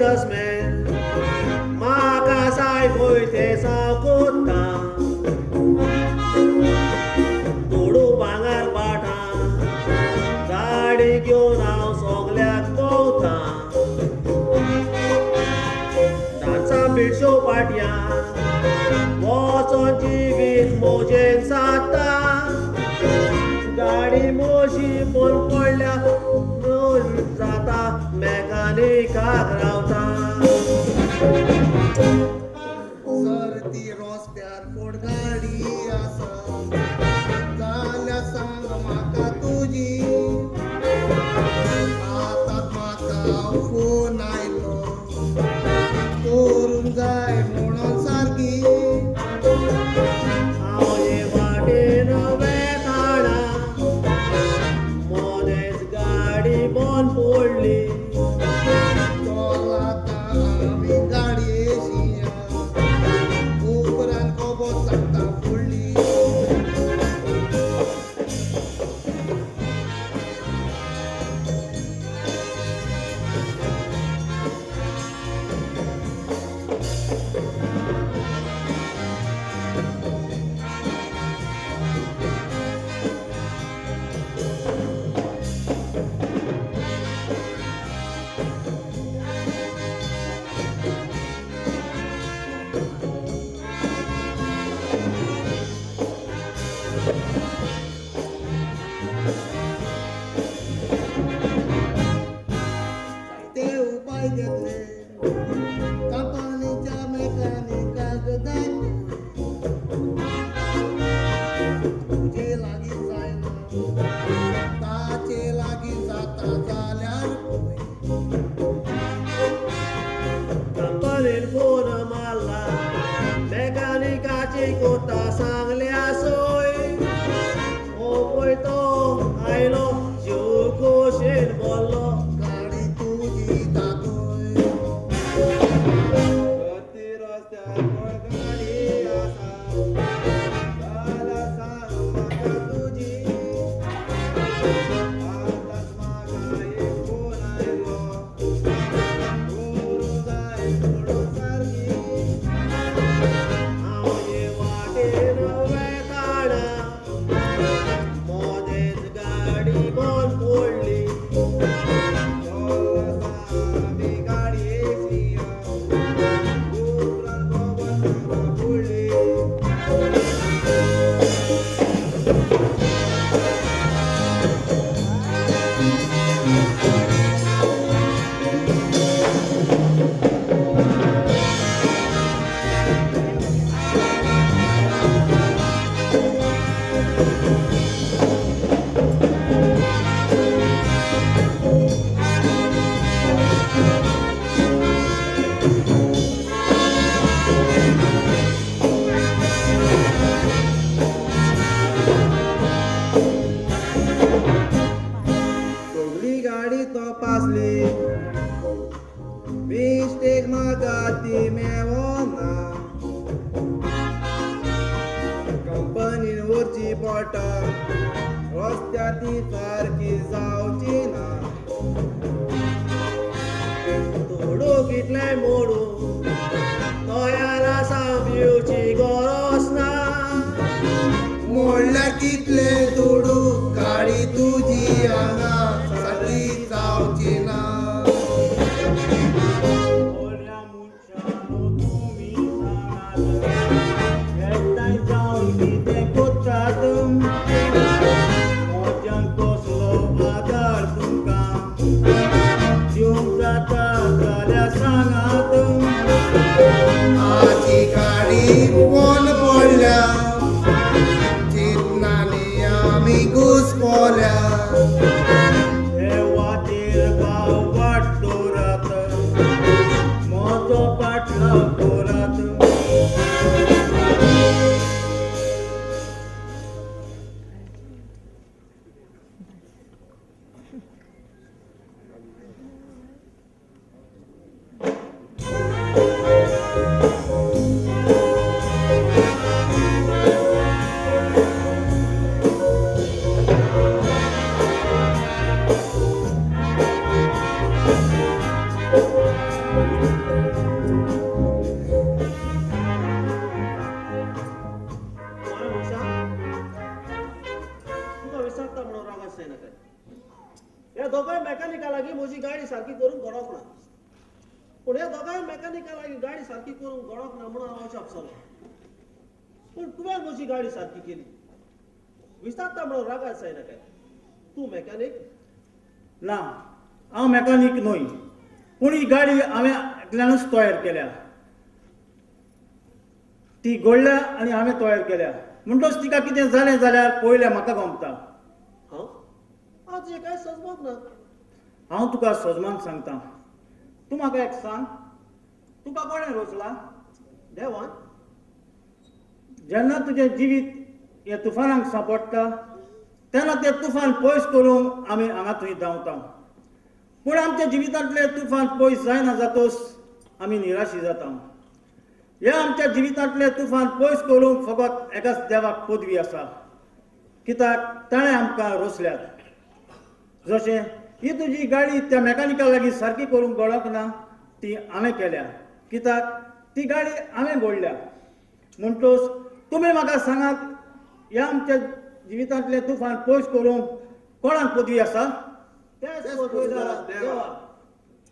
Businessman म्हाका जाय पळय तें हांव कोत्ता दुडू भांगर बाटां गाडी घेवन हांव सगल्याक भोंवता डांसा बिडशो पाटयां वचोन जिवीत मोजेन जाता गाडी मोशी बंद पडल्या जाता मॅकानिकाक रावता. सरती रस्त्यार फोड गाडी आसा जाल्यार सांग म्हाका तुजी आतांच म्हाका फोन आयलो करूंक जाय म्हणून सारकी हांव हे वाटेन वेताना मदेंच गाडी बंद पडली. चल आतां आमी गाडये शिया उपरांत खबर सांगता फुडली. जायते उपाय घेतले कंपनीच्या मॅकानिकाक धाडले तुजे लागीं जायना ताचे लागीं जाता जाल्यार पळय. कंपनीन फोन मारला मॅकानिकाची कोता सांगल्या सोय हो पळय तो आयलो जीव खोशेन बोल्लो. गाडी तुजी दाखय. सरती रस्त्यार फोड गाडी आसा जाल्यार सांग म्हाका तुजी आतांच म्हाका एक फोन आयलो करूंक जाय म्हणून सारकी. हांव हे वाटेन वेताना मदेंच गाडी बंद पडली. चल आतां आमी गाडये शिया उपरांत खबर सांगता फुडली. सगली गाडी तपासली मिस्टेक म्हाका ती मेवना कंपनीन व्हरची पडटा रस्त्यार ती सारकी जावची ना. दुडू कितले मोडू तयार आसा भिवची गरज ना. मोडल्यार कितले दुडू गाडी तुजी हांगा सारकी जावची ना. बऱ्या मनशानो तुमी सांगात एकठांय जावन कितें कोत्तात म्हज्यान कसलो आदार तुमकां दिवंक जाता जाल्यार सांगात. आजी गाडी बंद पडल्या चिंतनांनी आमी घुसपल्या. देवाचेर भाव वाट दवरात म्हजो पाटलाव करात. जायनाकाय. ह्या दोगांय मॅकॅनिका लागीं म्हजी गाडी सारकी करूंक घडोंक ना. पूण ह्या दोगांय मॅकॅनिका लागीं गाडी सारकी करूंक घडोंक ना म्हणून हांव अजाप जालो. पूण तुवें म्हजी गाडी सारकी केली. विचारता म्हणून रागार जायनाकाय. तूं मॅकॅनीक? ना, हांव मॅकानीक न्हय, पूण ही गाडी हांवें एकल्यानूच तयार केल्या. ती घडल्या आनी हांवें तयार केल्या, म्हणटच तिका कितें जालें जाल्यार पयलें म्हाका गमता. हांव हांव तुजें कांय सजमोंक ना. हांव तुका सजमान सांगता. तूं म्हाका एक सांग, तुका कोणें रोचला? देवान. जेन्ना तुजें जिवीत ह्या तुफानाक सांपडटा तेन्ना तें तुफान पयस करूंक आमी हांगा थंय धांवता. पूण आमच्या जिवितांतलें तुफान पयस जायना जातच आमी निराशी जाता. ह्या आमच्या जिवितांतलें तुफान पयस करूंक फकत एकाच देवाक पदवी आसा, कित्याक ताणें आमकां रोसल्यात. जशें ही तुजी गाडी त्या मॅकानिका लागीं सारकी करूंक गळोंक ना, ती हांवें केल्या, कित्याक ती गाडी हांवें घडल्या. म्हणटच तुमी म्हाका सांगात, ह्या आमच्या जिवितांतलें तुफान पयस करूंक कोणाक पदवी आसा? त्याच पदवीदारा देवा.